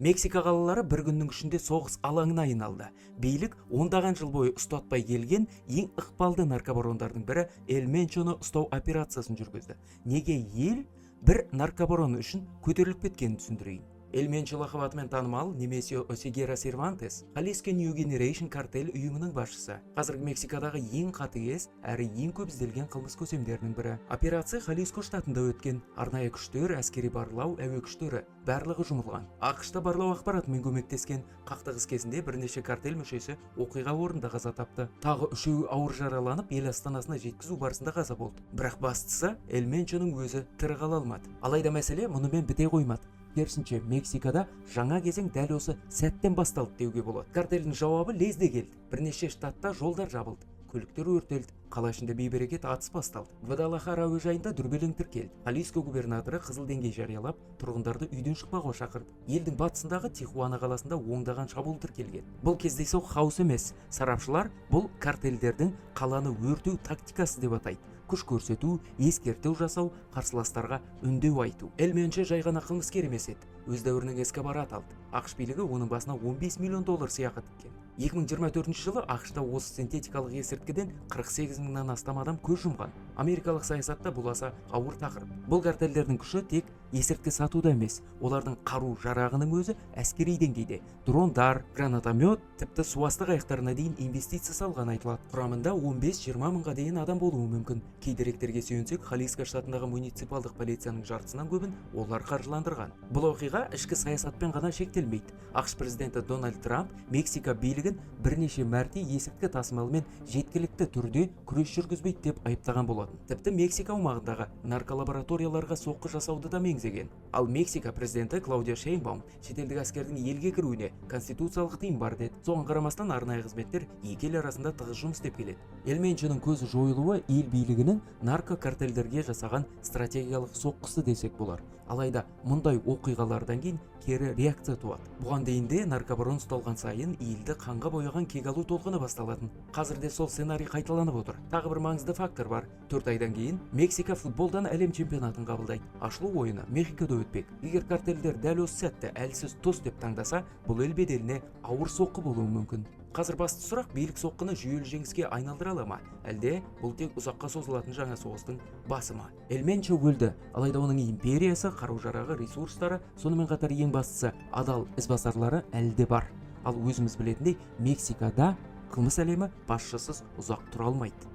Мексика қалалары бір күннің ішінде соғыс алаңына айналды. Билік ондаған жыл бойы ұстатпай келген ең ықпалды наркобарондардың бірі Эль Менчоны ұстау операциясын жүргізді. Неге ел бір наркобарон үшін көтеріліп кеткенін түсіндірейін. Эль Менчо лақап атымен танымал Немесио Осегера Сервантес Халиско New Generation картель ұйымының басшысы. Қазіргі Мексикадағы ең қатыгез әрі ең көп ізделген қылмыс көсемдерінің бірі. Операция Халиско штатында өткен. Арнайы күштер, әскери барлау, әуе күштері барлығы жұмылған. АҚШ-та барлау ақпаратымен көмектескен. Қақтығыс кезінде бірнеше картель мүшесі оқиға орнында қаза тапты. Тағы үшеуі ауыр жараланып, ел астанасына жеткізу барысында қаза болды. Бірақ бастысы, Эль Менчоның өзі тірі қала алмады. Алайда мәселе мұнымен біте қоймады. Керісінше, Мексикада жаңа кезең дәл осы сәттен басталды деуге болады. Картельдің жауабы лезде келді. Бірнеше штатта жолдар жабылды, көліктер өртелді, қала ішінде бейберекет атыс басталды. Гвадалахара әуежайында дүрбелең тіркелді. Халиско губернаторы қызыл деңгей жариялап, тұрғындарды үйден шықпауға шақырды. Елдің батысындағы Тихуана қаласында ондаған шабуыл тіркелген. Бұл кездейсоқ хаос емес. Сарапшылар бұл картельдердің қаланы өртеу тактикасы деп атайды: күш көрсету, ескерту жасау, қарсыластарға үндеу айту. Эль Менчо жай ғана қылмыскер емес еді, өз дәуірінің Эскобары аталды. АҚШ билігі оның басына 15 миллион доллар сыйақы тіккен. 2024 жылы АҚШ-та осы синтетикалық есірткіден 48 мыңнан астам адам көз жұмған. Америкалық саясатта бұл аса ауыр тақырып. Бұл картельдердің күші тек есірткі сатуда емес. Олардың қару жарағының өзі әскери деңгейде: дрондар, гранатомет, тіпті суасты қайықтарына дейін инвестиция салған айтылады. Құрамында 15-20 мыңға дейін адам болуы мүмкін. Кей деректерге сүйенсек, Халиско штатындағы муниципалдық полицияның жартысынан көбін олар қаржыландырған. Бұл оқиға ішкі саясатпен ғана шектелмейді. АҚШ президенті Дональд Трамп Мексика билігін бірнеше мәрте есірткі тасымалымен жеткілікті түрде күрес жүргізбейді деп айыптаған болатын. Тіпті Мексика аумағындағы нарколабораторияларға соққы жасауды да меңзеген. Ал Мексика президенті Клаудия Шейнбаум шетелдік әскердің елге кіруіне конституциялық тыйым бар деді. Соған қарамастан, арнайы қызметтер екі ел арасында тығыз жұмыс істеп келеді. Эль Менчоның көзі жойылуы ел билігінің наркокартельдерге жасаған стратегиялық соққысы десек болар. Алайда мұндай оқиғалардан кейін кері реакция туады. Бұған дейін де наркобарон ұсталған сайын елді қанға бояған кек алу толқыны басталатын. Қазір де сол сценарий қайталанып отыр. Тағы бір маңызды фактор бар: 4 айдан кейін Мексика футболдан әлем чемпионатын қабылдайды. Ашылу ойыны Мехикода өтпек. Егер картельдер дәл осы сәтті әлсіз тұс деп таңдаса, бұл ел беделіне ауыр соққы болуы мүмкін. Қазір басты сұрақ: билік соққыны жүйелі жеңіске айналдыра ала ма, әлде бұл тек ұзаққа созылатын жаңа соғыстың басы ма? Эль Менчо өлді, алайда оның империясы, қару жарағы, ресурстары, сонымен қатар ең бастысы, адал ізбасарлары әлі де бар. Ал өзіміз білетіндей, Мексикада қылмыс әлемі басшысыз ұзақ тұра алмайды.